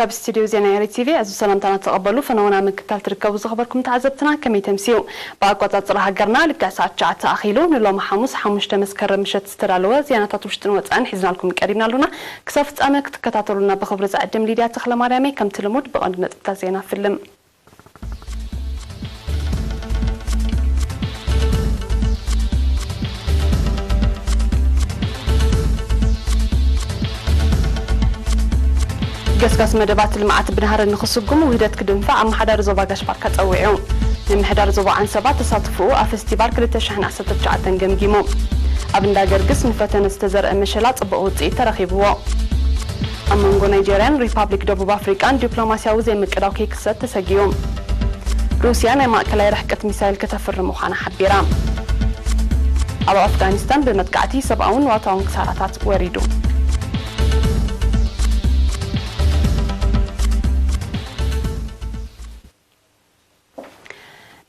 ካብ ስቱድዮ ዜና ኤሪ ቲቪ ዕዙዝ ሰላምታና ተቐበሉ። ፈነወና ምክታል ትርከቡ ዝኸበርኩም ተዓዘብትና ከመይ ተምስዩ? ብኣቆጻጽራ ሃገርና ልክዕ ሰዓት ትሽዓተ ኣኺሉ ንሎሚ ሓሙስ ሓሙሽተ መስከረም ምሸት ዝተዳለወ ዜናታት ውሽጥን ወጻእን ሒዝናልኩም ቀሪብና ኣሉና። ክሳብ ፍጻመ ክትከታተሉና ብኽብሪ ዝዕድም ሊድያ ተኽለማርያም እየ። ከምቲ ልሙድ ብቐንዲ ነጥብታት ዜና ፍልም። ገስጋስ መደባት ልምዓት ብናህሪ ንኽስጉም ውህደት ክድንፋዕ ኣመሓዳሪ ዞባ ጋሽ ባርካ ጸዊዑ። ምምሕዳር ዞባ ዓንሰባ ተሳትፎኡ ኣብ ፈስቲቫል ክልተ ሽሕን ዓሰርተ ትሽዓተን ገምጊሙ። ኣብ እንዳ ገርግስ ንፈተነ ዝተዘርአ መሸላ ጽቡቕ ውጽኢት ተረኺብዎ። ኣብ መንጎ ናይጀርያን ሪፓብሊክ ደቡብ ኣፍሪቃን ዲፕሎማስያዊ ዘይምቅዳው ከይክሰት ተሰጊኡ። ሩስያ ናይ ማእከላይ ርሕቀት ሚሳይል ከተፍሪ ምዃና ሓቢራ። ኣብ ኣፍጋኒስታን ብመጥቃዕቲ ሰብኣውን ንዋታውን ክሳራታት ወሪዱ።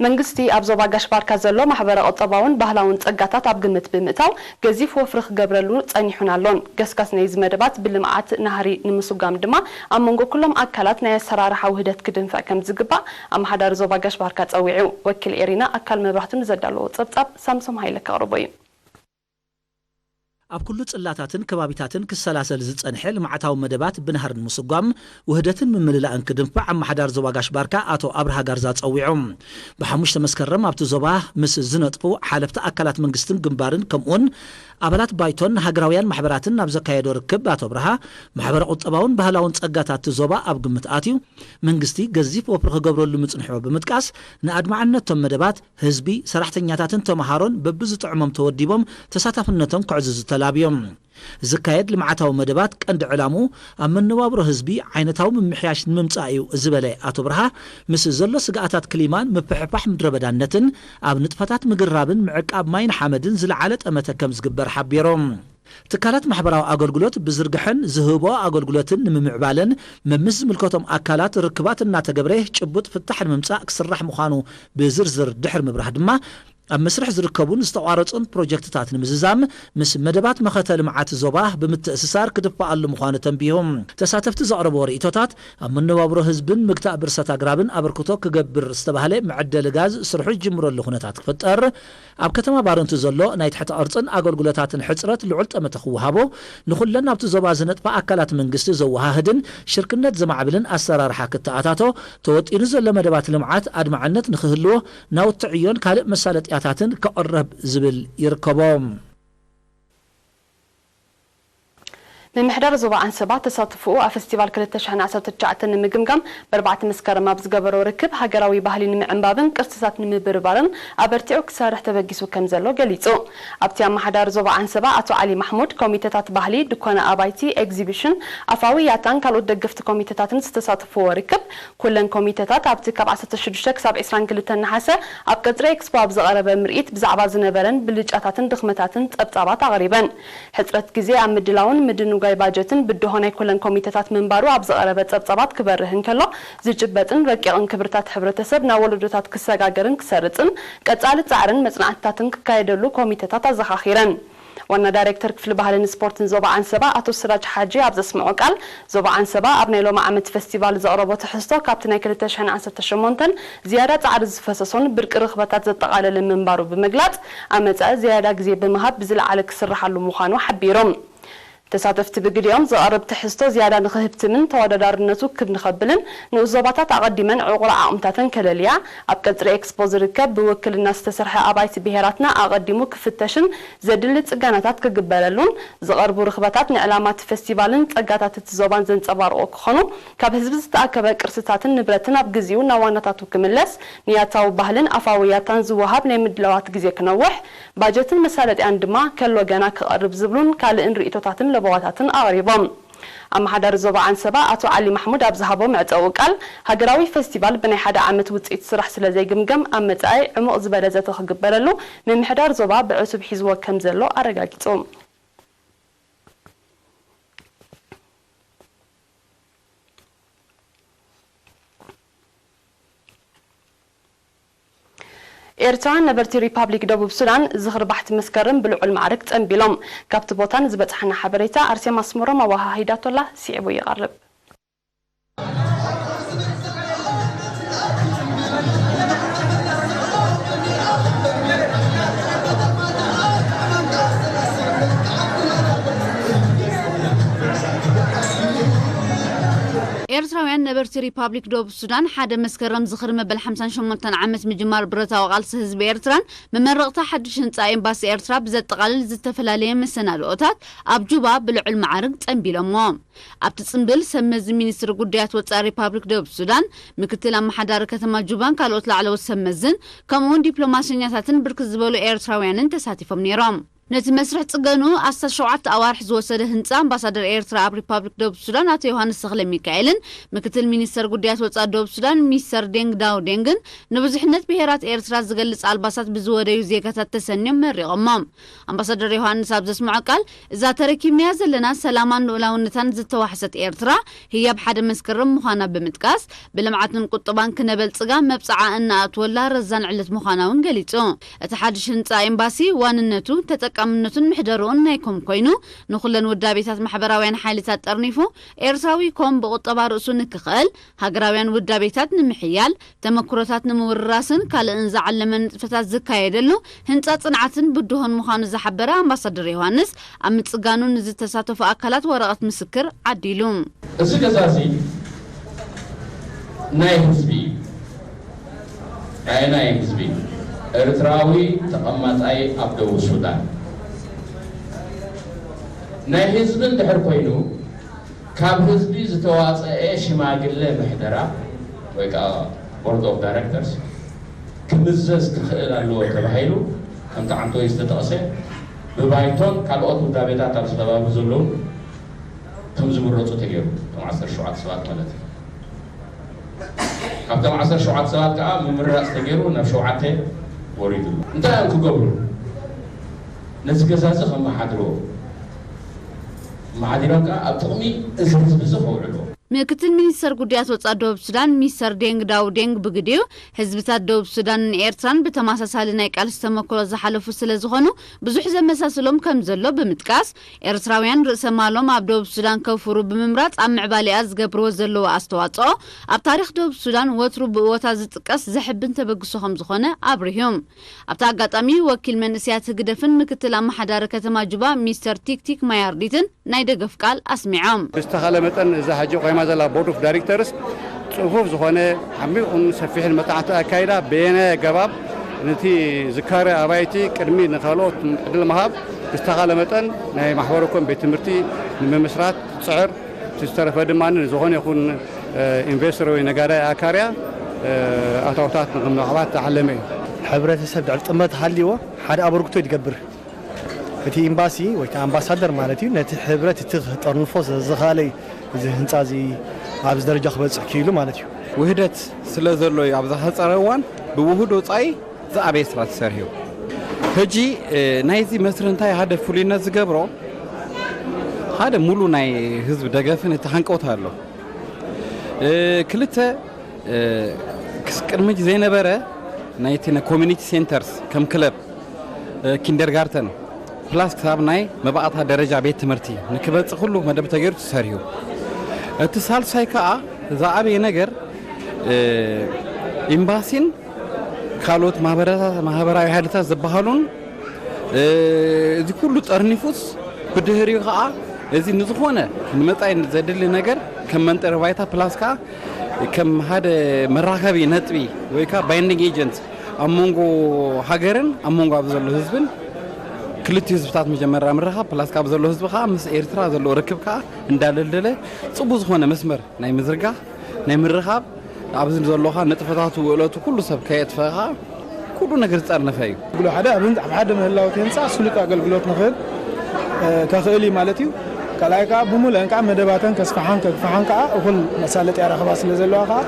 መንግስቲ ኣብ ዞባ ጋሽ ባርካ ዘሎ ማሕበረ ቁጠባውን ባህላውን ጸጋታት ኣብ ግምት ብምእታው ገዚፍ ወፍሪ ክገብረሉ ጸኒሑን ኣሎን። ገስጋስ ናይዚ መደባት ብልምዓት ናህሪ ንምስጓም ድማ ኣብ መንጎ ኩሎም ኣካላት ናይ ኣሰራርሓ ውህደት ክድንፈዕ ከም ዝግባእ ኣመሓዳሪ ዞባ ጋሽ ባርካ ጸዊዑ። ወኪል ኤሪና ኣካል መብራህቱ ንዘዳለዎ ጸብጻብ ሳምሶም ሃይለ ከቕርቦ እዩ። ኣብ ኩሉ ጽላታትን ከባቢታትን ክሰላሰል ዝጸንሐ ልምዓታዊ መደባት ብናህሪ ንምስጓም ውህደትን ምምልላእን ክድንፋዕ ኣመሓዳሪ ዞባ ጋሽ ባርካ ኣቶ ኣብርሃ ጋርዛ ጸዊዑ። ብሓሙሽተ መስከረም ኣብቲ ዞባ ምስ ዝነጥፉ ሓለፍቲ ኣካላት መንግስትን ግንባርን ከምኡውን ኣባላት ባይቶን ሃገራውያን ማሕበራትን ኣብ ዘካየዶ ርክብ ኣቶ ኣብርሃ ማሕበረ ቁጠባውን ባህላውን ጸጋታት እቲ ዞባ ኣብ ግምት ኣትዩ መንግስቲ ገዚፍ ወፍሪ ክገብረሉ ምጽንሑ ብምጥቃስ ንኣድማዕነቶም መደባት ህዝቢ፣ ሰራሕተኛታትን ተመሃሮን በብዝጥዕሞም ተወዲቦም ተሳታፍነቶም ከዕዝዙ ተላብዮም። ዝካየድ ልምዓታዊ መደባት ቀንዲ ዕላምኡ ኣብ መነባብሮ ህዝቢ ዓይነታዊ ምምሕያሽ ንምምጻእ እዩ ዝበለ ኣቶ ብርሃ፣ ምስ ዘሎ ስግኣታት ክሊማን ምፍሕፋሕ ምድረበዳነትን ኣብ ንጥፈታት ምግራብን ምዕቃብ ማይን ሓመድን ዝለዓለ ጠመተ ከም ዝግበር ሓቢሮም። ትካላት ማሕበራዊ ኣገልግሎት ብዝርግሐን ዝህቦ ኣገልግሎትን ንምምዕባለን መምስ ዝምልከቶም ኣካላት ርክባት እናተገብረ ጭቡጥ ፍታሕ ንምምጻእ ክስራሕ ምዃኑ ብዝርዝር ድሕሪ ምብራህ ድማ ኣብ መስርሕ ዝርከቡን ዝተቋረጹን ፕሮጀክትታት ንምዝዛም ምስ መደባት መኸተ ልምዓት ዞባ ብምትእስሳር ክድፋኣሉ ምዃኑ ተንቢሁ። ተሳተፍቲ ዘቕረብዎ ርእይቶታት ኣብ መነባብሮ ህዝብን ምግታእ ብርሰት ኣግራብን ኣበርክቶ ክገብር ዝተባህለ መዐደሊ ጋዝ ስርሑ ዝጅምረሉ ኩነታት ክፍጠር፣ ኣብ ከተማ ባረንቱ ዘሎ ናይ ትሕቲ ቅርጽን ኣገልግሎታትን ሕጽረት ልዑል ጠመተ ክወሃቦ፣ ንኹለን ኣብቲ ዞባ ዝነጥፋ ኣካላት መንግስቲ ዘወሃህድን ሽርክነት ዘማዕብልን ኣሰራርሓ ክተኣታቶ፣ ተወጢኑ ዘሎ መደባት ልምዓት ኣድማዕነት ንኽህልዎ ናውቲ ዕዮን ካልእ መሳለጥያታትን ከቕረብ ዝብል ይርከቦም። ምምሕዳር ዞባ ዓንሰባ ተሳትፎኡ ኣብ ፈስቲቫል ክልተ ሽሕን ዓሰርተ ትሽዓተን ንምግምጋም ብኣርባዕተ መስከረም ኣብ ዝገበሮ ርክብ ሃገራዊ ባህሊ ንምዕንባብን ቅርስታት ንምብርባርን ኣበርቲዑ ክሰርሕ ተበጊሱ ከም ዘሎ ገሊጹ። ኣብቲ ኣመሓዳሪ ዞባ ዓንሰባ ኣቶ ዓሊ ማሕሙድ ኮሚተታት ባህሊ፣ ድኳና ኣባይቲ፣ ኤግዚቢሽን፣ ኣፋዊ ያታን ካልኦት ደገፍቲ ኮሚተታትን ዝተሳተፍዎ ርክብ ኩለን ኮሚተታት ኣብቲ ካብ ዓሰርተ ሽዱሽተ ክሳብ ዕስራን ክልተን ነሓሰ ኣብ ቀጽሪ ኤክስፖ ኣብ ዝቐረበ ምርኢት ብዛዕባ ዝነበረን ብልጫታትን ድኽመታትን ጸብጻባት ኣቕሪበን። ሕጽረት ግዜ ኣብ ምድላውን ምድንጓይ ባጀትን ብድሆ ናይ ኩለን ኮሚተታት ምንባሩ ኣብ ዝቐረበ ጸብጻባት ክበርህ እንከሎ፣ ዝጭበጥን ረቂቕን ክብርታት ሕብረተሰብ ናብ ወለዶታት ክሰጋገርን ክሰርጽን ቀጻሊ ጻዕርን መጽናዕትታትን ክካየደሉ ኮሚተታት ኣዘኻኺረን። ዋና ዳይሬክተር ክፍሊ ባህልን ስፖርትን ዞባ ዓንሰባ ኣቶ ስራጅ ሓጂ ኣብ ዘስምዖ ቃል፣ ዞባ ዓንሰባ ኣብ ናይ ሎሚ ዓመት ፈስቲቫል ዘቕረቦ ትሕዝቶ ካብቲ ናይ ክልተ ሽሕን ዓሰርተ ሸሞንተን ዝያዳ ጻዕሪ ዝፈሰሶን ብርቂ ርኽበታት ዘጠቓለለ ምንባሩ ብምግላጽ፣ ኣብ መጻኢ ዝያዳ ግዜ ብምሃብ ብዝለዓለ ክስርሓሉ ምዃኑ ሓቢሮም። ተሳተፍቲ ብግዲኦም፣ ዝቐርብ ትሕዝቶ ዝያዳ ንኽህብትምን ተወዳዳርነቱ ክብ ንኸብልን ንኡስ ዞባታት ኣቐዲመን ዕቑር ዓቕምታተን ከለልያ፣ ኣብ ቀጽሪ ኤክስፖ ዝርከብ ብውክልና ዝተሰርሐ ኣባይቲ ብሄራትና ኣቐዲሙ ክፍተሽን ዘድሊ ጽገናታት ክግበረሉን፣ ዝቐርቡ ርኽበታት ንዕላማ እቲ ፈስቲቫልን ጸጋታት እቲ ዞባን ዘንጸባርቑ ክኾኑ፣ ካብ ህዝቢ ዝተኣከበ ቅርስታትን ንብረትን ኣብ ግዜኡ ናብ ዋናታቱ ክምለስ፣ ንያታዊ ባህልን ኣፋዊ ያታን ዝወሃብ ናይ ምድላዋት ግዜ ክነውሕ፣ ባጀትን መሳለጥያን ድማ ከሎ ገና ክቐርብ ዝብሉን ካልእን ርእይቶታትን ለበዋታትን ኣቕሪቦም። ኣመሓዳሪ ዞባ ዓንሰባ ኣቶ ዓሊ ማሕሙድ ኣብ ዝሃቦ መዕጸዊ ቃል፣ ሃገራዊ ፈስቲቫል ብናይ ሓደ ዓመት ውጽኢት ስራሕ ስለ ዘይግምገም፣ ኣብ መጻኢ ዕሙቕ ዝበለ ዘተ ክግበረሉ ምምሕዳር ዞባ ብዕቱብ ሒዝዎ ከም ዘሎ ኣረጋጊጹ። ኤርትራውያን ነበርቲ ሪፓብሊክ ደቡብ ሱዳን ዝኽሪ ባሕቲ መስከረም ብልዑል ማዕርግ ጸንቢሎም። ካብቲ ቦታ ንዝበጽሓና ሓበሬታ ኣርሴማ ኣስመሮም ኣወሃሂዳቶላ፣ ስዒቡ ይቐርብ። ኤርትራውያን ነበርቲ ሪፓብሊክ ደቡብ ሱዳን ሓደ መስከረም ዝኽሪ መበል ሓምሳን ሸሞንተን ዓመት ምጅማር ብረታዊ ቃልሲ ህዝቢ ኤርትራን መመረቕታ ሓድሽ ህንጻ ኤምባሲ ኤርትራ ብዘጠቓልል ዝተፈላለየ መሰናድኦታት ኣብ ጁባ ብልዑል መዓርግ ጸንቢሎሞ። ኣብቲ ጽምብል ሰብ መዚ ሚኒስትሪ ጉዳያት ወጻኢ ሪፓብሊክ ደቡብ ሱዳን፣ ምክትል ኣመሓዳሪ ከተማ ጁባን ካልኦት ላዕለዎት ሰብ መዝን ከምኡውን ዲፕሎማሰኛታትን ብርክት ዝበሉ ኤርትራውያንን ተሳቲፎም ነይሮም። ነቲ መስርሕ ጽገኑ ኣስታት ሸውዓተ ኣዋርሕ ዝወሰደ ህንጻ ኣምባሳደር ኤርትራ ኣብ ሪፓብሊክ ደቡብ ሱዳን ኣቶ ዮሃንስ ተኽለ ሚካኤልን ምክትል ሚኒስተር ጉዳያት ወጻኢ ደቡብ ሱዳን ሚስተር ዴንግ ዳው ዴንግን ንብዙሕነት ብሄራት ኤርትራ ዝገልጽ ኣልባሳት ብዝወደዩ ዜጋታት ተሰንዮም መሪቖሞም። ኣምባሳደር ዮሃንስ ኣብ ዘስምዖ ቃል፣ እዛ ተረኪብናያ ዘለና ሰላማን ልኡላውነታን ዝተዋሕሰት ኤርትራ ህያብ ሓደ መስከረም ምዃና ብምጥቃስ፣ ብልምዓትን ቁጠባን ክነበልጽጋ መብጽዓ እናኣትወላ ረዛን ዕለት ምዃና እውን ገሊጹ። እቲ ሓድሽ ህንጻ ኤምባሲ ዋንነቱ፣ ተጠቃምነቱን ምሕደርኡን ናይ ኮም ኮይኑ፣ ንኹለን ውዳቤታት ማሕበራውያን ሓይልታት ጠርኒፉ፣ ኤርትራዊ ኮም ብቁጠባ ርእሱ ንክኽእል፣ ሃገራውያን ውዳቤታት ንምሕያል፣ ተመክሮታት ንምውርራስን ካልእን ዝዓለመ ንጥፈታት ዝካየደሉ ህንጻ ጽንዓትን ብድሆን ምዃኑ ዝሓበረ ኣምባሳደር ዮሃንስ፣ ኣብ ምጽጋኑ ንዝተሳተፉ ኣካላት ወረቐት ምስክር ዓዲሉ። እዚ ገዛ እዚ ናይ ህዝቢ እዩ። ናይ ናይ ህዝቢ እዩ። ኤርትራዊ ተቐማጣይ ኣብ ደቡብ ሱዳን ናይ ህዝቢ እንድሕር ኮይኑ፣ ካብ ህዝቢ ዝተዋፀአ ሽማግለ ምሕደራ ወይ ከዓ ቦርድ ኦፍ ዳይሬክተርስ ክምዘዝ ክኽእል ኣለዎ ተባሂሉ፣ ከምቲ ዓንቶይ ዝተጠቕሰ ብባይቶን ካልኦት ውዳቤታት ኣብዚ ከባቢ ዘለዉ ከም ዝምረፁ ተገይሩ፣ እቶም ዓሰርተ ሸውዓተ ሰባት ማለት እዩ። ካብቶም ዓሰርተ ሸውዓተ ሰባት ከዓ ምምራፅ ተገይሩ ናብ ሸውዓተ ወሪዱ ኣሎ። እንታይ እዮም ክገብሩ? ነዚ ገዛ እዚ ከመሓድርዎ፣ መሓዲሮም ከዓ ኣብ ጥቕሚ እዚ ህዝቢ እዚ ከውዕልዎ። ምክትል ሚኒስተር ጉዳያት ወጻኢ ደቡብ ሱዳን ሚስተር ዴንግ ዳው ዴንግ ብግዲኡ፣ ህዝብታት ደቡብ ሱዳንን ኤርትራን ብተመሳሳሊ ናይ ቃልሲ ተመክሮ ዝሓለፉ ስለ ዝኾኑ፣ ብዙሕ ዘመሳስሎም ከም ዘሎ ብምጥቃስ፣ ኤርትራውያን ርእሰ ማሎም ኣብ ደቡብ ሱዳን ከውፍሩ ብምምራጽ ኣብ ምዕባሌኣ ዝገብርዎ ዘለዉ ኣስተዋጽኦ፣ ኣብ ታሪኽ ደቡብ ሱዳን ወትሩ ብእወታ ዝጥቀስ ዘሕብን ተበግሶ ከም ዝኾነ ኣብሪሁ። ኣብቲ ኣጋጣሚ፣ ወኪል መንእሰያት ህግደፍን ምክትል ኣመሓዳሪ ከተማ ጁባ ሚስተር ቲክቲክ ማያርዲትን ናይ ደገፍ ቃል ኣስሚዖም። ብዝተኻለ መጠን እዛ ሕጂ ቆይማ ዘላ ቦርድ ኦፍ ዳይሬክተርስ ጽፉፍ ዝኾነ ዓሚቑን ሰፊሕን መጽናዕቲ ኣካይዳ፣ በየናይ ኣገባብ ነቲ ዝካረ ኣባይቲ ቅድሚ ንኻልኦት ዕድል ምሃብ፣ ብዝተኻለ መጠን ናይ ማሕበረ ኮም ቤት ትምህርቲ ንምምስራት ትጽዕር፣ እቲ ዝተረፈ ድማ ዝኾነ ይኹን፣ እ፣ ኢንቨስተር ወይ ነጋዳይ ኣካርያ፣ እ፣ ኣታውታት ንምዕባይ ዝዓለመ እዩ። ሕብረተሰብ ድሕሪ ጥምረት ሃልይዎ ሓደ ኣበርክቶ ይገብር። እቲ ኤምባሲ ወይ እቲ ኣምባሳደር ማለት እዩ፣ ነቲ ሕብረት እቲ ክጠርንፎ ስለ ዝኸኣለ እዩ እዚ ህንጻ እዚ ኣብዚ ደረጃ ክበጽሕ ክኢሉ ማለት እዩ። ውህደት ስለ ዘሎ እዩ። ኣብዚ ሓጸረ እዋን ብውሁድ ወጻኢ ዝዓበየ ስራሕ ተሰሪሑ። ሕጂ፣ እ፣ ናይዚ መስርሕ እንታይ ሓደ ፍሉይነት ዝገብሮ፣ ሓደ ሙሉ ናይ ህዝቢ ደገፍን እቲ ሃንቀውታ ኣሎ። እ፣ ክልተ፣ እ፣ ክስ-፣ ቅድሚ ሕጂ ዘይነበረ ናይቲ ናይ ኮሚኒቲ ሴንተርስ ከም ክለብ፣ እ፣ ኪንደርጋርተን ፕላስ ክሳብ ናይ መባእታ ደረጃ ቤት ትምህርቲ ንክበጽእ ኩሉ መደብ ተገይሩ ተሰሪሑ። እቲ ሳልሳይ ከኣ ዝዓበየ ነገር፣ እ፣ ኤምባሲን ካልኦት ማህበረታ-፣ ማህበራዊ ሓይልታት ዝበሃሉን፣ እ፣ እዚ ኩሉ ጠርኒፉስ ብድህሪኡ ከኣ እዚ ንዝኾነ ንመጻኢ ዘድሊ ነገር ከም መንጠሪ ባይታ ፕላስ ከኣ ከም ሓደ መራኸቢ ነጥቢ ወይ ከኣ ባይንዲንግ ኤጀንት ኣብ መንጎ ሃገርን ኣብ መንጎ ኣብ ዘሎ ህዝብን ክልቲኡ ህዝብታት መጀመርያ ምርኻብ ፕላስ ካብ ዘሎ ህዝቢ ከኣ ምስ ኤርትራ ዘሎ ርክብ ከኣ እንዳለልደለ ጽቡቅ ዝኾነ መስመር ናይ ምዝርጋሕ ናይ ምርኻብ ኣብዚ ዘሎ ከኣ ንጥፈታቱ ውዕለቱ ኩሉ ሰብ ከየጥፈኻ ኩሉ ነገር ዝጠርነፈ እዩ። ብሎ ሓደ ኣብ ህንጻ፣ ኣብ ሓደ ምህላው እቲ ህንጻ ስሉጥ ኣገልግሎት ንኽህብ፣ እ፣ ከኽእል እዩ ማለት እዩ። ካልኣይ ከኣ ብሙሉአን ከኣ መደባተን ከስፍሓን ከግፍሓን ከኣ እኹል መሳለጥያ ረኽባ ስለ ዘለዋ ከኣ፣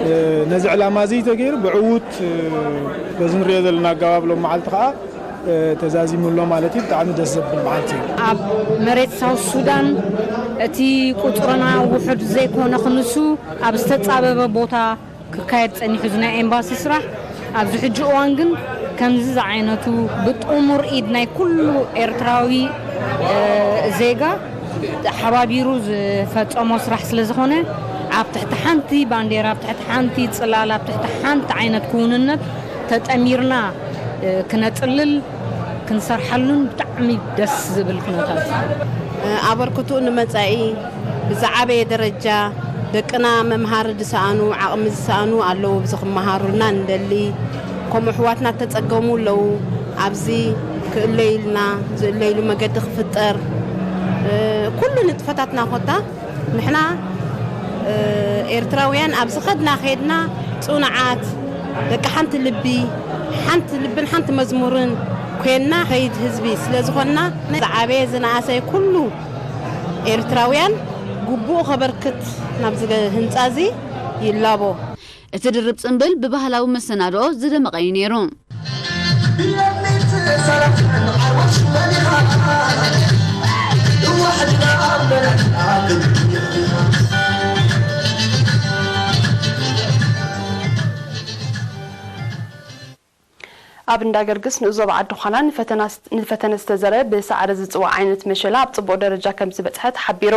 እ፣ ነዚ ዕላማ እዚ ተገይሩ ብዕዉት፣ እ፣ በዚ ንሪኦ ዘለና ኣገባብ ሎም መዓልቲ ከኣ፣ እ፣ ተዛዚሙ ኣሎ ማለት እዩ። ብጣዕሚ ደስ ዘብል መዓልቲ እዩ። ኣብ መሬት ሳውት ሱዳን እቲ ቁጽርና ውሑድ ዘይኮነ ክንሱ ኣብ ዝተጻበበ ቦታ ክካየድ ጸኒሑ እዚ ናይ ኤምባሲ ስራሕ። ኣብዚ ሕጂ እዋን ግን ከምዚ ዝዓይነቱ ብጥሙር ኢድ ናይ ኩሉ ኤርትራዊ፣ እ፣ ዜጋ ሓባቢሩ ዝፈጸሞ ስራሕ ስለ ዝኾነ፣ ኣብ ትሕቲ ሓንቲ ባንዴራ፣ ኣብ ትሕቲ ሓንቲ ጽላል፣ ኣብ ትሕቲ ሓንቲ ዓይነት ክውንነት ተጠሚርና፣ እ፣ ክነጽልል ክንሰርሓሉን ብጣዕሚ ደስ ዝብል ኩነታት። ኣበርክትኡ ንመጻኢ ብዝዓበየ ደረጃ ደቅና መምሃሪ ዝሰኣኑ፣ ዓቕሚ ዝሰኣኑ ኣለዉ፣ ኣብዚ ክመሃሩልና ንደሊ። ከምኡ ኣሕዋትና እተጸገሙ ኣለዉ፣ ኣብዚ ክእለዩልና፣ ዝእለይሉ መገዲ ክፍጠር። እ፣ ኩሉ ንጥፈታትና ኮታ ንሕና፣ እ፣ ኤርትራውያን ኣብ ዝኸድና ከድና ጽኑዓት፣ ደቂ ሓንቲ ልቢ፣ ሓንቲ ልብን ሓንቲ መዝሙርን ኮይንና ከይድ ህዝቢ ስለ ዝኾንና፣ ዝዓበየ ዝነኣሰ ኩሉ ኤርትራውያን ግቡእ ከበርክት ናብዚ ገ-፣ ህንጻ እዚ ይላቦ። እቲ ድርብ ጽምብል ብባህላዊ መሰናድኦ ዝደመቐ እዩ ነይሩ። ኣብ እንዳገርግስ ንኡስ ዞባ ዓዲ ዃላ ንፈተና ስ-፣ ንፈተነ ዝተዘርአ ብሳዕሪ ዝጽዋዕ ዓይነት መሸላ ኣብ ጽቡቕ ደረጃ ከም ዝበጽሐ ተሓቢሩ።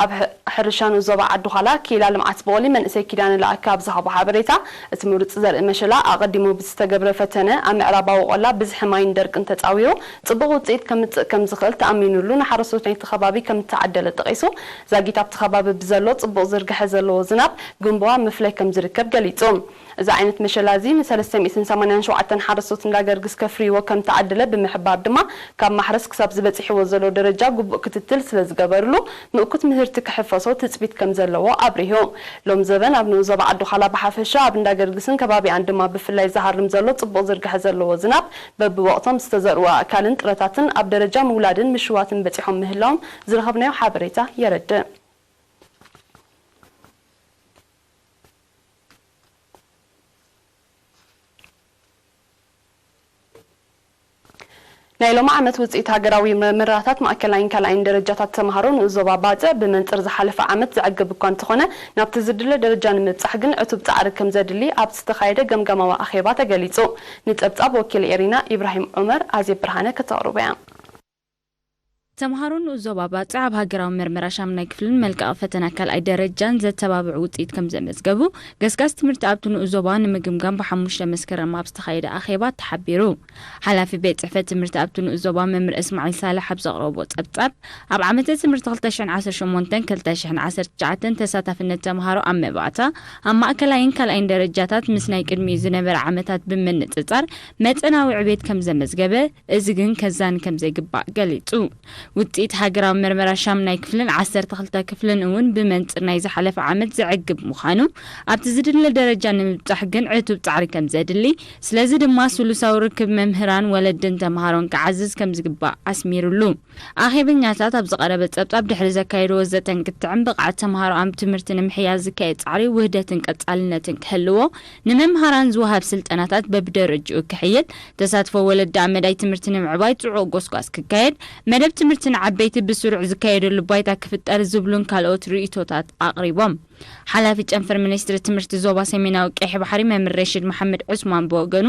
ኣብ ሕ-፣ ሕርሻ ንኡስ ዞባ ዓዲ ዃላ ክኢላ ልምዓት ብቑሊ መንእሰይ ኪዳነ ለኣከ ኣብ ዝሃቦ ሓበሬታ፣ እቲ ምሩጽ ዘርኢ መሸላ ኣቐዲሙ ብዝተገብረ ፈተነ ኣብ ምዕራባዊ ቆላ ብዝሒ ማይን ደርቅን ተጻዊሩ ጽቡቕ ውጽኢት ከምጽእ ከም ዝኽእል ተኣሚኑሉ ንሓረስቶት ናይቲ ከባቢ ከም እተዓደለ ጠቒሱ፣ ዛጊት ኣብቲ ከባቢ ብዘሎ ጽቡቕ ዝርግሐ ዘለዎ ዝናብ ግንቦ ኣብ ምፍላይ ከም ዝርከብ ገሊጹ። እዚ ዓይነት መሸላ እዚ ንሰለስተ ሚእትን ሰማንያን ሸውዓተን ሓረስቶት እንዳገርግስ ከፍርይዎ ከም ተዓደለ ብምሕባር ድማ፣ ካብ ማሕረስ ክሳብ ዝበጺሕዎ ዘሎ ደረጃ ግቡእ ክትትል ስለ ዝገበርሉ፣ ምእኩት ምህርቲ ክሕፈሶ ትጽቢት ከም ዘለዎ ኣብሪሁ። ሎም ዘበን ኣብ ንኡስ ዞባ ዓዲ ዃላ ብሓፈሻ፣ ኣብ እንዳገርግስን ከባቢኣን ድማ ብፍላይ ዝሃርም ዘሎ ጽቡቕ ዝርግሐ ዘለዎ ዝናብ፣ በብወቕቶም ዝተዘርኡ ኣእካልን ጥረታትን ኣብ ደረጃ ምውላድን ምሽዋትን በጺሖም ምህላዎም ዝረኸብናዮ ሓበሬታ የረድእ። ናይ ሎሚ ዓመት ውጽኢት ሃገራዊ መርመራታት ማእከላይን ካልኣይን ደረጃታት ተምሃሮ ንኡስ ዞባ ባጽዕ ብመንጽር ዝሓለፈ ዓመት ዘዕግብ እኳ እንተኾነ፣ ናብቲ ዝድለ ደረጃ ንምብጻሕ ግን ዕቱብ ጻዕሪ ከም ዘድሊ ኣብ ዝተኻየደ ገምጋማዊ ኣኼባ ተገሊጹ። ንጸብጻብ ወኪል ኤሪና ኢብራሂም ዑመር ኣዜብ ብርሃነ ከተቕርቦ እያ። ተምሃሮ ንኡስ ዞባ ባጽዕ ኣብ ሃገራዊ መርመራ ሻምናይ ክፍልን መልቀቒ ፈተና ካልኣይ ደረጃን ዘተባብዕ ውጽኢት ከም ዘመዝገቡ፣ ገስጋስ ትምህርቲ ኣብቲ ንኡስ ዞባ ንምግምጋም ብሓሙሽተ መስከረም ኣብ ዝተኻየደ ኣኼባ ተሓቢሩ። ሓላፊ ቤት ጽሕፈት ትምህርቲ ኣብቲ ንኡስ ዞባ መምህር እስማዒል ሳልሕ ኣብ ዘቕረቦ ጸብጻብ፣ ኣብ ዓመተ ትምህርቲ ክልተ ሽሕን ዓሰርተ ሸሞንተን ክልተ ሽሕን ዓሰርተ ትሽዓተን ተሳታፍነት ተምሃሮ ኣብ መባእታ፣ ኣብ ማእከላይን ካልኣይን ደረጃታት ምስ ናይ ቅድሚኡ ዝነበረ ዓመታት ብምንጽጻር መጠናዊ ዕቤት ከም ዘመዝገበ፣ እዚ ግን ከዛኒ ከም ዘይግባእ ገሊጹ። ውጽኢት ሃገራዊ መርመራ ሻምናይ ክፍልን ዓሰርተ ክልተ ክፍልን እውን ብመንጽር ናይ ዝሓለፈ ዓመት ዘዕግብ ምዃኑ፣ ኣብቲ ዝድለ ደረጃ ንምብጻሕ ግን ዕቱብ ጻዕሪ ከም ዘድሊ፣ ስለዚ ድማ ስሉሳዊ ርክብ መምህራን፣ ወለድን ተምሃሮን ክዓዝዝ ከም ዝግባእ ኣስሚሩሉ። ኣኼበኛታት ኣብ ዝቐረበ ጸብጻብ ድሕሪ ዘካየድዎ ዘተን ክትዕን ብቕዓት ተምሃሮ ኣብ ትምህርቲ ንምሕያል ዝካየድ ጻዕሪ ውህደትን ቀጻልነትን ክህልዎ፣ ንመምሃራን ዝወሃብ ስልጠናታት በብደረጅኡ ክሕይል፣ ተሳትፎ ወለዲ ኣብ መዳይ ትምህርቲ ንምዕባይ ጽዑቕ ጎስጓስ ክካየድ፣ መደብ ትምህርቲ ንዓበይቲ ብስሩዕ ዝካየደሉ ባይታ ክፍጠር ዝብሉን ካልኦት ርእይቶታት ኣቕሪቦም። ሓላፊ ጨንፈር ሚኒስትሪ ትምህርቲ ዞባ ሰሜናዊ ቀይሕ ባሕሪ መምህር ረሽድ መሓመድ ዑስማን ብወገኑ፣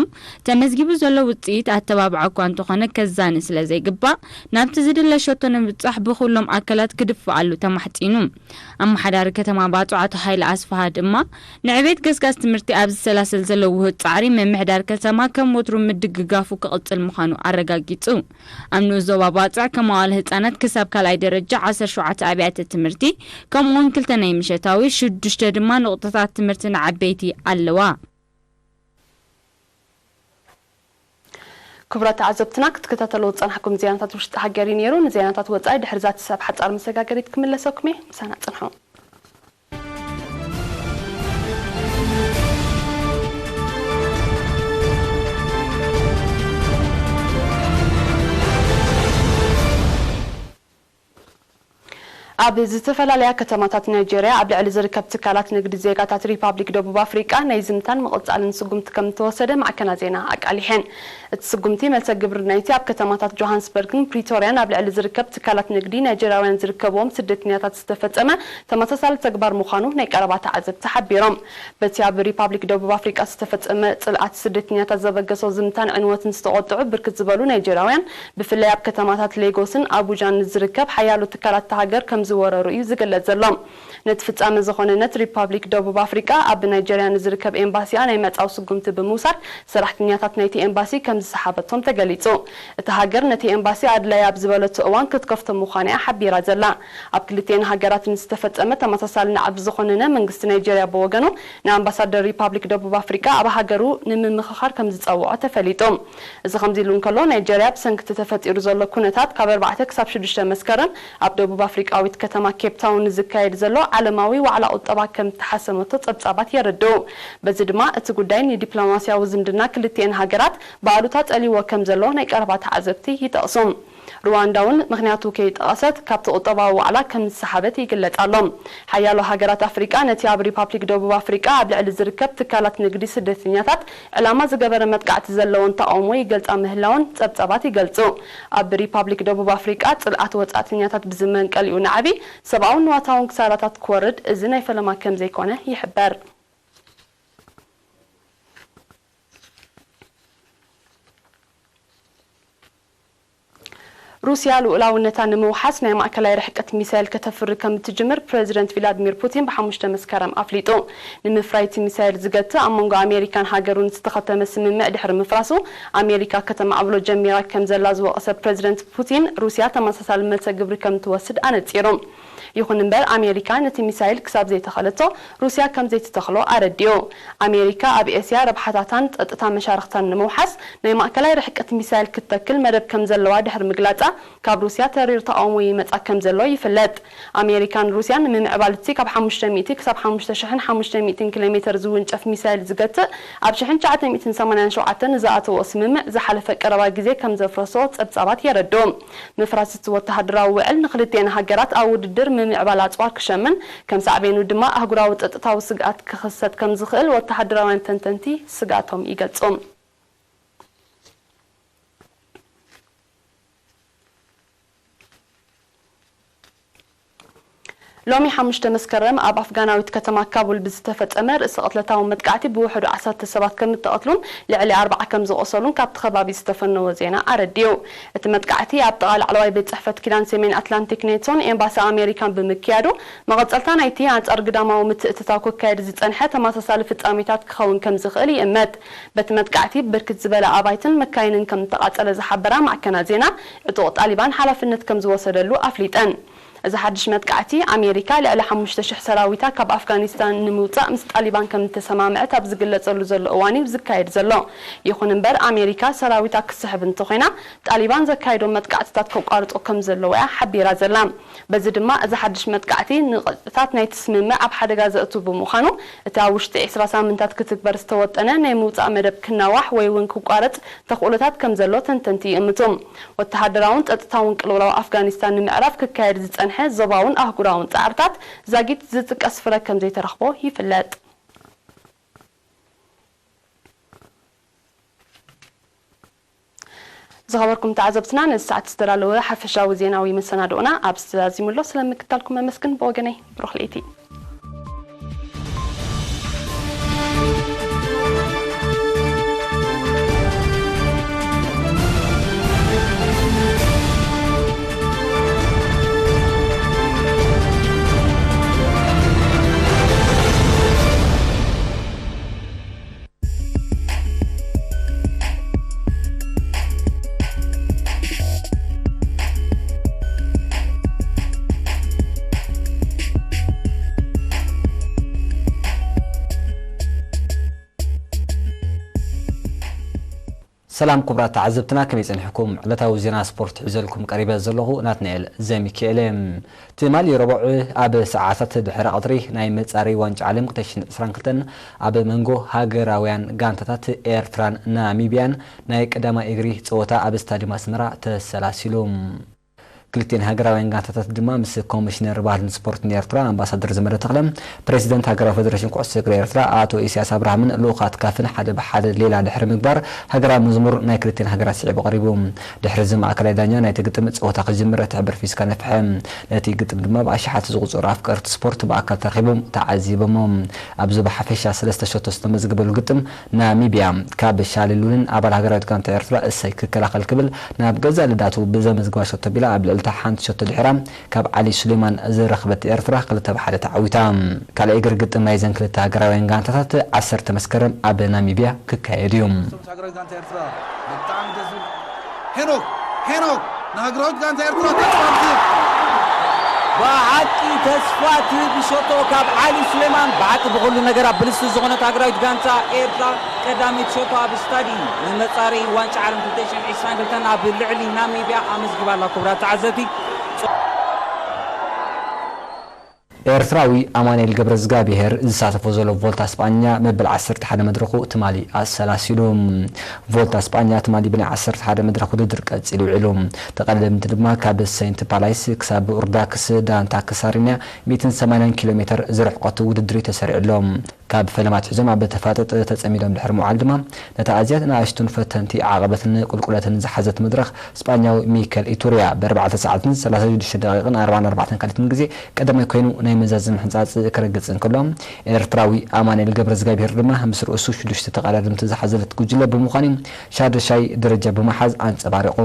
ተመዝጊቡ ዘሎ ውጽኢት ኣተባብዓ እኳ እንተኾነ ከዛኒ ስለ ዘይግባእ፣ ናብቲ ዝድለ ሸቶ ንምብጻሕ ብኹሎም ኣካላት ክድፍኣሉ ተማሕጺኑ። ኣመሓዳሪ ከተማ ባጽዕ ኣቶ ሃይለ ኣስፍሃ ድማ፣ ንዕቤት ገስጋስ ትምህርቲ ኣብ ዝሰላሰል ዘሎ ውሁድ ጻዕሪ ምምሕዳር ከተማ ከም ወትሩ ምድግጋፉ ክቕጽል ምዃኑ ኣረጋጊጹ። ኣብ ንኡስ ዞባ ባጽዕ ከመዋዕለ ህጻናት ክሳብ ካልኣይ ደረጃ ዓሰርተ ሸውዓተ ኣብያተ ትምህርቲ፣ ከምኡውን ክልተ ናይ ምሸታዊ፣ ሽዱሽተ ድማ ንቑጠታት ትምህርቲ ንዓበይቲ ኣለዋ። ክቡራት ተዓዘብትና፣ ክትከታተልዎ ዝጸናሕኩም ዜናታት ውሽጢ ሃገር እዩ ነይሩ። ንዜናታት ወጻኢ ድሕሪ እዛ ትስዕብ ሓጻር መሰጋገሪት ክምለሰኩም እየ። ምሳና ጽንሑ። ኣብ ዝተፈላለያ ከተማታት ናይጄርያ ኣብ ልዕሊ ዝርከብ ትካላት ንግዲ ዜጋታት ሪፓብሊክ ደቡብ ኣፍሪቃ ናይ ዝምታን ምቕጻልን ስጉምቲ ከም እተወሰደ ማዕከናት ዜና ኣቃሊሐን። እቲ ስጉምቲ መልሰ ግብሪ ናይቲ ኣብ ከተማታት ጆሃንስበርግን ፕሪቶርያን ኣብ ልዕሊ ዝርከብ ትካላት ንግዲ ናይጄርያውያን ዝርከብዎም ስደተኛታት ዝተፈጸመ ተመሳሳሊ ተግባር ምዃኑ ናይ ቀረባ ተዓዘብቲ ሓቢሮም። በቲ ኣብ ሪፓብሊክ ደቡብ ኣፍሪቃ ዝተፈጸመ ጽልኣት ስደተኛታት ዘበገሶ ዝምታን ዕንወትን ዝተቖጥዑ ብርክት ዝበሉ ናይጄርያውያን፣ ብፍላይ ኣብ ከተማታት ሌጎስን ኣቡጃን ዝርከብ ሓያሎ ትካላት እታ ሃገር ከም ዝወረሩ እዩ ዝግለጽ ዘሎ። ነቲ ፍጻመ ዝኾነነት ሪፓብሊክ ደቡብ ኣፍሪቃ ኣብ ናይጀርያ ንዝርከብ ኤምባሲኣ ናይ መጻው ስጉምቲ ብምውሳድ ሰራሕተኛታት ናይቲ ኤምባሲ ከም ዝሰሓበቶም ተገሊጹ። እታ ሃገር ነቲ ኤምባሲ ኣድላይ ኣብ ዝበለቶ እዋን ክትከፍቶ ምዃና እያ ሓቢራ ዘላ። ኣብ ክልቲኤን ሃገራት ንዝተፈጸመ ተመሳሳሊ ናዕቢ ዝኾነነ መንግስቲ ናይጀርያ ብወገኑ ንኣምባሳደር ሪፓብሊክ ደቡብ ኣፍሪቃ ኣብ ሃገሩ ንምምኽኻር ከም ዝጸውዖ ተፈሊጡ። እዚ ከምዚ ኢሉ እንከሎ፣ ናይጀርያ ብሰንኪ እቲ ተፈጢሩ ዘሎ ኩነታት ካብ ኣርባዕተ ክሳብ ሽዱሽተ መስከረም ኣብ ደቡብ ኣፍሪቃዊት ከተማ ኬፕ ታውን ንዝካየድ ዘሎ ዓለማዊ ዋዕላ ቁጠባ ከም እተሓሰመቶ ጸብጻባት የረድኡ። በዚ ድማ እቲ ጉዳይ ንዲፕሎማስያዊ ዝምድና ክልቲኤን ሃገራት ብኣሉታ ጸሊዎ ከም ዘሎ ናይ ቀረባ ተዓዘብቲ ይጠቕሱ። ሩዋንዳ እውን ምኽንያቱ ከይጠቐሰት ካብቲ ቁጠባዊ ዋዕላ ከም ዝሰሓበት ይግለጽ ኣሎ። ሓያሎ ሃገራት ኣፍሪቃ ነቲ ኣብ ሪፓብሊክ ደቡብ ኣፍሪቃ ኣብ ልዕሊ ዝርከብ ትካላት ንግዲ ስደተኛታት ዕላማ ዝገበረ መጥቃዕቲ ዘለወን ተቓውሞ ይገልጻ ምህላወን ጸብጻባት ይገልጹ። ኣብ ሪፓብሊክ ደቡብ ኣፍሪቃ ጽልኣት ወጻእተኛታት ብዝመንቀሊኡ ናዕቢ ሰብኣውን ንዋታውን ክሳራታት ክወርድ እዚ ናይ ፈለማ ከም ዘይኮነ ይሕበር። ሩስያ ልኡላውነታ ንምውሓስ ናይ ማእከላይ ርሕቀት ሚሳይል ከተፍሪ ከም እትጅምር ፕረዚደንት ቪላድሚር ፑቲን ብሓሙሽተ መስከረም ኣፍሊጡ። ንምፍራይ እቲ ሚሳይል ዝገትእ ኣብ መንጎ ኣሜሪካን ሃገሩን ዝተኸተመ ስምምዕ ድሕሪ ምፍራሱ፣ ኣሜሪካ ከተማዕብሎ ጀሚራ ከም ዘላ ዝወቐሰ ፕረዚደንት ፑቲን፣ ሩስያ ተመሳሳሊ መልሰ ግብሪ ከም እትወስድ ኣነጺሩ። ይኹን እምበር፣ ኣሜሪካ ነቲ ሚሳይል ክሳብ ዘይተኸለቶ፣ ሩስያ ከም ዘይትተኽሎ ኣረዲኡ። ኣሜሪካ ኣብ ኤስያ ረብሓታታን ጸጥታ መሻርኽታን ንምውሓስ ናይ ማእከላይ ርሕቀት ሚሳይል ክትተክል መደብ ከም ዘለዋ ድሕሪ ምግላጻ፣ ካብ ሩስያ ተሪር ተቓውሞ ይመጻ ከም ዘሎ ይፍለጥ። ኣሜሪካን ሩስያን ንምምዕባል እቲ ካብ ሓሙሽተ ሚእቲ ክሳብ ሓሙሽተ ሽሕን ሓሙሽተ ሚእትን ኪሎ ሜተር ዝውንጨፍ ሚሳይል ዝገትእ ኣብ ሽሕን ትሽዓተ ሚእትን ሰማንያን ሸውዓተን ንዝኣተዎ ስምምዕ ዝሓለፈ ቀረባ ግዜ ከም ዘፍረሶ ጸብጻባት የረድኡ። ምፍራስ እቲ ወተሃደራዊ ውዕል ንክልቲኤን ሃገራት ኣብ ውድድር ምምዕባል ኣጽዋር ክሸምን፣ ከም ሳዕቤኑ ድማ ኣህጉራዊ ጸጥታዊ ስግኣት ክኽሰት ከም ዝኽእል ወተሃደራውያን ተንተንቲ ስግኣቶም ይገልጹ። ሎሚ ሓሙሽተ መስከረም ኣብ ኣፍጋናዊት ከተማ ካቡል ብዝተፈጸመ ርእሰ ቅትለታዊ መጥቃዕቲ ብውሕዱ ዓሰርተ ሰባት ከም እተቐትሉን ልዕሊ ኣርባዓ ከም ዝቖሰሉን ካብቲ ከባቢ ዝተፈነወ ዜና ኣረዲኡ። እቲ መጥቃዕቲ ኣብ ጥቓ ላዕለዋይ ቤት ጽሕፈት ኪዳን ሰሜን ኣትላንቲክ ኔቶን ኤምባሲ ኣሜሪካን ብምክያዱ፣ መቐጸልታ ናይቲ ኣንጻር ግዳማዊ ምትእትታው ክካየድ ዝጸንሐ ተመሳሳሊ ፍጻሜታት ክኸውን ከም ዝኽእል ይእመት። በቲ መጥቃዕቲ ብርክት ዝበለ ኣባይትን መካይንን ከም እተቓጸለ ዝሓበራ ማዕከናት ዜና፣ ዕጡቕ ጣሊባን ሓላፍነት ከም ዝወሰደሉ ኣፍሊጠን። እዚ ሓድሽ መጥቃዕቲ፣ ኣሜሪካ ልዕሊ ሓሙሽተ ሽሕ ሰራዊታ ካብ ኣፍጋኒስታን ንምውጻእ ምስ ጣሊባን ከም እተሰማምዐት ኣብ ዝግለጸሉ ዘሎ እዋን እዩ ዝካየድ ዘሎ። ይኹን እምበር፣ ኣሜሪካ ሰራዊታ ክትስሕብ እንተኾይና፣ ጣሊባን ዘካየዶ መጥቃዕትታት ከቋርጾ ከም ዘለዎ እያ ሓቢራ ዘላ። በዚ ድማ፣ እዚ ሓድሽ መጥቃዕቲ ንቕጥዕታት ናይቲ ስምምዕ ኣብ ሓደጋ ዘእቱ ብምዃኑ፣ እቲ ኣብ ውሽጢ ዕስራ ሳምንታት ክትግበር ዝተወጠነ ናይ ምውጻእ መደብ ክናዋሕ ወይ እውን ክቋረጽ ተኽእሎታት ከም ዘሎ ተንተንቲ ይእምቱ። ወተሃደራውን ጸጥታውን ቅልውላው ኣፍጋኒስታን ንምዕራፍ ክካየድ ዝጸንሐ ዞባውን ኣህጉራውን ጻዕርታት ዛጊት ዝጥቀስ ፍረ ከም ዘይተረኽቦ ይፍለጥ። ዝኸበርኩም ተዓዘብትና፣ ነዚ ሰዓት ዝተዳለወ ሓፈሻዊ ዜናዊ መሰናድኦና ኣብዚ ተዛዚሙ ኣሎ። ስለምክታልኩም መመስግን። ብወገነይ ብሩኽ ለይቲ። ሰላም ክቡራት ተዓዘብትና፣ ከመይ ጸኒሕኩም? ዕለታዊ ዜና ስፖርት ሒዘልኩም ቀሪበ ዘለኹ ናትናኤል ዘሚካኤል እየ። ትማሊ ረቡዕ ኣብ ሰዓታት ድሕሪ ቀትሪ ናይ መጻረዪ ዋንጫ ዓለም ክልተ ሽሕን ዕስራን ክልተን ኣብ መንጎ ሃገራውያን ጋንታታት ኤርትራን ናሚብያን ናይ ቀዳማይ እግሪ ጸወታ ኣብ ስታድዩም ኣስመራ ተሰላሲሉ። ክልቲኤን ሃገራውያን ጋንታታት ድማ ምስ ኮሚሽነር ባህልን ስፖርትን ኤርትራ ኣምባሳደር ዘመደ ተኽለ፣ ፕሬዚደንት ሃገራዊ ፌደሬሽን ኩዕሶ እግሪ ኤርትራ ኣቶ ኢሳያስ ኣብርሃምን ልኡኻት ካፍን ሓደ ብሓደ ሌላ ድሕሪ ምግባር፣ ሃገራዊ መዝሙር ናይ ክልቲኤን ሃገራት ስዒቡ ቀሪቡ። ድሕሪ እዚ ማእከላይ ዳኛ ናይቲ ግጥም ጸወታ ክጅምር እቲ ሕብር ፊስካ ነፍሐ። ነቲ ግጥም ድማ ብኣሽሓት ዝቑጸሩ ኣፍቀርቲ ስፖርት ብኣካል ተረኺቦም ተዓዚቦሞ። ኣብዚ ብሓፈሻ ሰለስተ ሸቶ ዝተመዝገበሉ ግጥም፣ ናሚብያ ካብ ሻልሉንን ኣባል ሃገራዊት ጋንታ ኤርትራ እሰይ ክከላኸል ክብል ናብ ገዛእ ልዳቱ ብዘመዝግባ ሸቶ ኣቢላ ኣብ ልዕሊ እታ ሓንቲ ሸቶ ድሕራ ካብ ዓሊ ሱሌማን ዝረኸበት ኤርትራ ክልተ ብ ሓደ ተዓዊታ። ካልኣይ እግሪ ግጥም ናይዘን ክልተ ሃገራውያን ጋንታታት ዓሰርተ መስከረም ኣብ ናሚብያ ክካየድ እዩ። ሃገራዊት ጋንታ ኤርትራ ብጣዕሚ ደስ ዝብል። ሄኖክ፣ ሄኖክ፣ ንሃገራዊት ጋንታ ኤርትራ ተስፋ ትህብ። ብሓቂ ተስፋ ትህብ ሸቶ ካብ ዓሊ ሱሌማን። ብሓቂ ብኹሉ ነገራ ብልስቲ ዝኾነት ሃገራዊት ጋንታ ኤርትራ ቀዳመይቲ ሸቶ ኣብ ስታዲየም ንመጻረዪ ዋንጫ ዓለም ክልተ ሽሕን ዕስራን ክልተን ኣብ ልዕሊ ናሚብያ ኣመዝጊባ ኣላ። ክቡራት ተዓዘብቲ፣ ኤርትራዊ ኣማኑኤል ገብረዝጋብሄር ዝሳተፎ ዘሎ ቮልታ ስጳኛ መበል ዓሰርተ ሓደ መድረኹ ትማሊ ኣሰላሲሉ። ቮልታ ስጳኛ ትማሊ ብናይ ዓሰርተ ሓደ መድረኽ ውድድር ቀጺሉ ውዒሉ። ተቐዳደምቲ ድማ ካብ ሰይንት ፓላይስ ክሳብ ኡርዳክስ ዳንታ ክሳሪንያ ሚእትን ሰማንያን ኪሎ ሜትር ዝርሕቐቱ ውድድር እዩ ተሰሪዑ ኣሎ። ካብ ፈለማ ኣትሒዞም ኣብ ተፋጠጥ ተጸሚዶም ድሕሪ ምውዓል ድማ፣ ነታ ኣዝያ ንኣሽቱን ፈተንቲ ዓቐበትን ቁልቁለትን ዝሓዘት መድረኽ፣ ስጳኛዊ ሚከል ኢቱርያ ብኣርባዕተ ሰዓትን ሰላሳ ሽዱሽተ ደቂቕን ኣርባዓን ኣርባዕተን ካልኢትን ግዜ ቀዳማይ ኮይኑ ናይ መዛዘሚ ሕንጻጽ ክረግጽ እንከሎ፣ ኤርትራዊ ኣማኑኤል ገብረዝጋብሄር ድማ ምስ ርእሱ ሽዱሽተ ተቐዳደምቲ ዝሓዘለት ጉጅለ ብምዃን እዩ ሻድሻይ ደረጃ ብምሓዝ ኣንጸባሪቑ።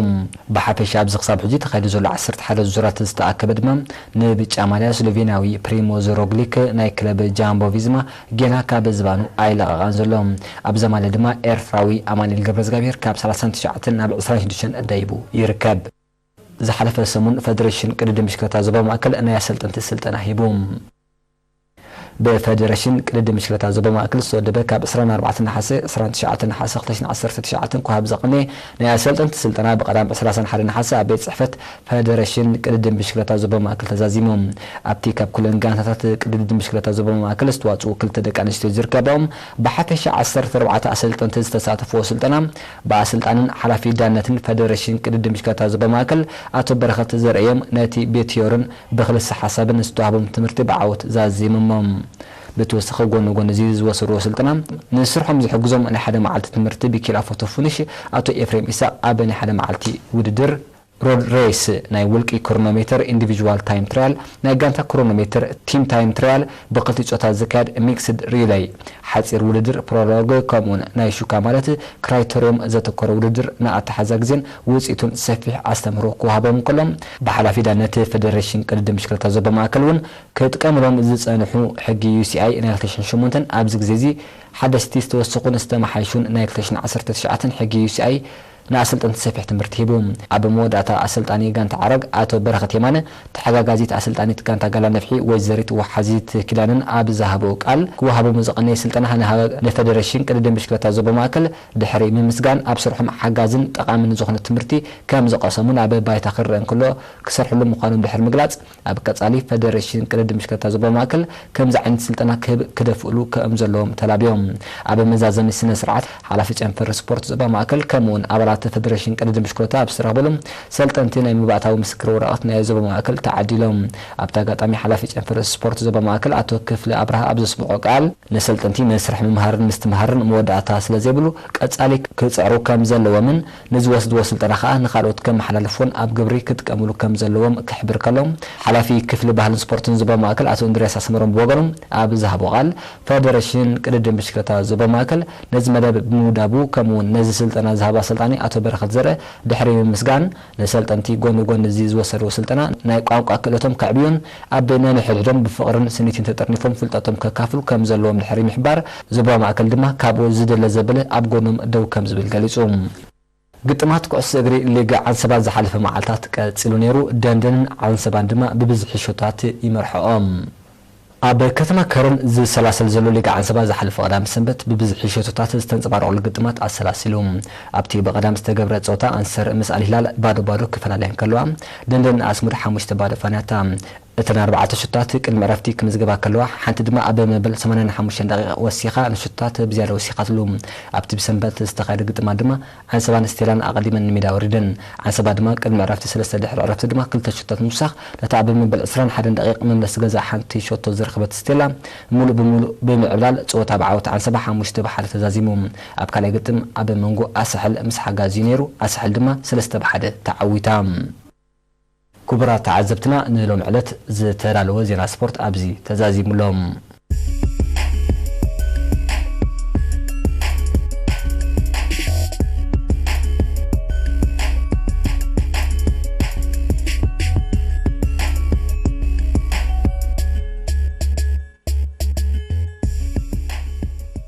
ብሓፈሻ ኣብዚ ክሳብ ሕጂ ተኻይዱ ዘሎ ዓሰርተ ሓደ ዙራት ዝተኣከበ ድማ፣ ንብጫ ማልያ ስሎቬንያዊ ፕሪሞዝ ሮግሊክ ናይ ክለብ ጃምቦ ቪዝማ ጌና ካብ ዝባኑ ኣይለቐቐን ዘሎ። ኣብዛ ማልያ ድማ ኤርትራዊ ኣማኑኤል ገብረዝጋብሄር ካብ ሰላሳን ትሽዓተን ናብ ዕስራን ሽዱሽተን ደይቡ ይርከብ። ዝሓለፈ ሰሙን ፈደረሽን ቅድድም ብሽክለታ ዞባ ማእከል ናይ ኣሰልጠንቲ ስልጠና ሂቡ። ብፈደረሽን ቅድድም ብሽክለታ ዞባ ማእከል ዝተወደበ ካብ ዕስራን ኣርባዕተን ነሓሰ፣ ዕስራን ትሽዓተን ነሓሰ ክልተ ሽሕን ዓሰርተ ትሽዓተን ክወሃብ ዝቐነየ ናይ ኣሰልጠንቲ ስልጠና ብቐዳም ዕስራን ሓደን ነሓሰ ኣብ ቤት ጽሕፈት ፈደረሽን ቅድድም ብሽክለታ ዞባ ማእከል ተዛዚሙ። ኣብቲ ካብ ኩለን ጋንታታት ቅድድም ብሽክለታ ዞባ ማእከል ዝተዋጽኡ ክልተ ደቂ ኣንስትዮ ዝርከባኦም ብሓፈሻ ዓሰርተ ኣርባዕተ ኣሰልጠንቲ ዝተሳተፍዎ ስልጠና፣ ብኣሰልጣንን ሓላፊ ዳነትን ፈደረሽን ቅድድም ብሽክለታ ዞባ ማእከል ኣቶ በረኸት ዘርእዮም ነቲ ብቲዮርን ብክልሰ ሓሳብን ዝተዋህቦም ትምህርቲ ብዓወት ዛዚሞሞም። ብተወሳኺ ጎኒ ጎኒ እዚ ዝወሰድዎ ስልጠና ንስርሖም ዝሕግዞም ናይ ሓደ መዓልቲ ትምህርቲ ብኪላ ፎቶ ፉኒሽ ኣቶ ኤፍሬም ኢሳቕ ኣብ ናይ ሓደ መዓልቲ ውድድር ሮድ ሬስ፣ ናይ ውልቂ ክሮኖሜተር ኢንዲቪዥዋል ታይም ትራያል፣ ናይ ጋንታ ክሮኖሜተር ቲም ታይም ትራያል፣ ብክልቲኡ ጾታ ዝካየድ ሚክስድ ሪለይ፣ ሓጺር ውድድር ፕሮሎግ፣ ከምኡውን ናይ ሹካ ማለት ክራይተርዮም ዘተኮረ ውድድር ንኣተሓዛ ግዜን ውጽኢቱን ሰፊሕ ኣስተምህሮ ክወሃቦም እንከሎ፣ ብሓላፊ ዳነት ፈደረሽን ቅድድም ብሽክለታ ዞባ ማእከል እውን ክጥቀምሎም ዝጸንሑ ሕጊ ዩ ሲ ኣይ ናይ ክልተ ሽሕን ሸሞንተን ኣብዚ ግዜ እዚ ሓደስቲ ዝተወሰኹን ዝተመሓየሹን ናይ ክልተ ሽሕን ዓሰርተ ትሽዓተን ሕጊ ዩ ሲ ኣይ ንኣሰልጠንቲ ሰፊሕ ትምህርቲ ሂቡ። ኣብ መወዳእታ ኣሰልጣኒ ጋንታ ዓረግ ኣቶ በረኸት የማነ፣ ተሓጋጋዚት ኣሰልጣኒት ጋንታ ጋላ ነፍሒ ወይዘሪት ወሓዚት ኪዳነን ኣብ ዝሃብኦ ቃል፣ ክወሃቦም ዝቐነየ ስልጠና ንሃ-፣ ንፈደረሽን ቅድድም ብሽክለታ ዞባ ማእከል ድሕሪ ምምስጋን፣ ኣብ ስርሖም ሓጋዝን ጠቓምን ዝኾነ ትምህርቲ ከም ዝቐሰሙን ኣብ ባይታ ክረአ እንከሎ ክሰርሕሉ ምዃኖም ድሕሪ ምግላጽ፣ ኣብ ቀጻሊ ፈደረሽን ቅድድም ብሽክለታ ዞባ ማእከል ከምዚ ዓይነት ስልጠና ክህብ ክደፍእሉ ከም ዘለዎም ተላብዮም። ኣብ መዛዘሚ ስነ ስርዓት ሓላፊ ጨንፈር ስፖርት ዞባ ማእከል ከምኡውን ኣባላት ፈደረሽን ቅድድም ብሽክለታ ኣብ ዝተረኽበሉ ሰልጠንቲ ናይ መባእታዊ ምስክር ወረቐት ናይ ዞባ ማእከል ተዓዲሎም። ኣብቲ ኣጋጣሚ ሓላፊ ጨንፈር ስፖርት ዞባ ማእከል ኣቶ ክፍለ ኣብርሃ ኣብ ዘስምዖ ቃል፣ ንሰልጠንቲ መስርሕ ምምሃርን ምስትምሃርን መወዳእታ ስለ ዘይብሉ ቀጻሊ ክጽዕሩ ከም ዘለዎምን ንዝወስድዎ ስልጠና ከኣ ንኻልኦት ከመሓላልፍዎን ኣብ ግብሪ ክጥቀምሉ ከም ዘለዎም ክሕብር ከሎ፣ ሓላፊ ክፍሊ ባህልን ስፖርትን ዞባ ማእከል ኣቶ እንድርያስ ኣስመሮም ብወገኑ ኣብ ዝሃቦ ቃል፣ ፈደረሽን ቅድድም ብሽክለታ ዞባ ማእከል ነዚ መደብ ብምውዳቡ፣ ከምኡውን ነዚ ስልጠና ዝሃባ ኣሰልጣኒ ኣቶ በረኸት ዘርአ ድሕሪ ምምስጋን፣ ንሰልጠንቲ ጎኒ ጎኒ እዚ ዝወሰድዎ ስልጠና ናይ ቋንቋ ክእለቶም ከዕብዩን ኣብ ነንሕድሕዶም ብፍቕርን ስኒትን ተጠርኒፎም ፍልጠቶም ከካፍሉ ከም ዘለዎም ድሕሪ ምሕባር፣ ዞባ ማእከል ድማ ካብኡ ዝድለ ዘበለ ኣብ ጎኖም ደው ከም ዝብል ገሊጹ። ግጥማት ኩዕሶ እግሪ ሊግ ዓንሰባ ዝሓለፈ መዓልታት ቀጺሉ ነይሩ። ደንደንን ዓንሰባን ድማ ብብዝሒ ሸቶታት ይመርሕኦም። ኣብ ከተማ ከረን ዝሰላሰል ዘሎ ሊግ ዓንሰባ ዝሓለፈ ቀዳም ሰንበት ብብዝሒ ሸቶታት ዝተንጸባረቐሉ ግጥማት ኣሰላሲሉ። ኣብቲ ብቐዳም ዝተገብረ ጸወታ ኣንሰር ምስ ኣልሂላል ባዶ ባዶ ክፈላለያ እንከለዋ፣ ደንደን ኣስሙድ ሓሙሽተ ባዶ ፋንያታ። እተን ኣርባዕተ ሸቶታት ቅድሚ ዕረፍቲ ክምዝገባ ከለዋ፣ ሓንቲ ድማ ኣብ መበል ሰማንያን ሓሙሽተን ደቂቕ ወሲኻ ንሸቶታት ብዝያዳ ወሲኻትሉ። ኣብቲ ብሰንበት ዝተኻየደ ግጥማት ድማ ዓንሰባን ስቴላን ኣቐዲመን ንሜዳ ወሪደን። ዓንሰባ ድማ ቅድሚ ዕረፍቲ ሰለስተ ድሕሪ ዕረፍቲ ድማ ክልተ ሸቶታት ምውሳኽ፣ ነታ ኣብ መበል ዕስራን ሓደን ደቂቕ መምለሲ ገዛ ሓንቲ ሸቶ ዝረኸበት ስቴላ፣ ምሉእ ብምሉእ ብምዕብላል ጸወታ ብዓወት ዓንሰባ ሓሙሽተ ብ ሓደ ተዛዚሙ። ኣብ ካልኣይ ግጥም ኣብ መንጎ ኣሳሕል ምስ ሓጋዚ ነይሩ፣ ኣሳሕል ድማ ሰለስተ ብ ሓደ ተዓዊታ። ክቡራት ተዓዘብትና፣ ንሎሚ ዕለት ዝተዳለወ ዜና ስፖርት ኣብዚ ተዛዚሙ ኣሎ።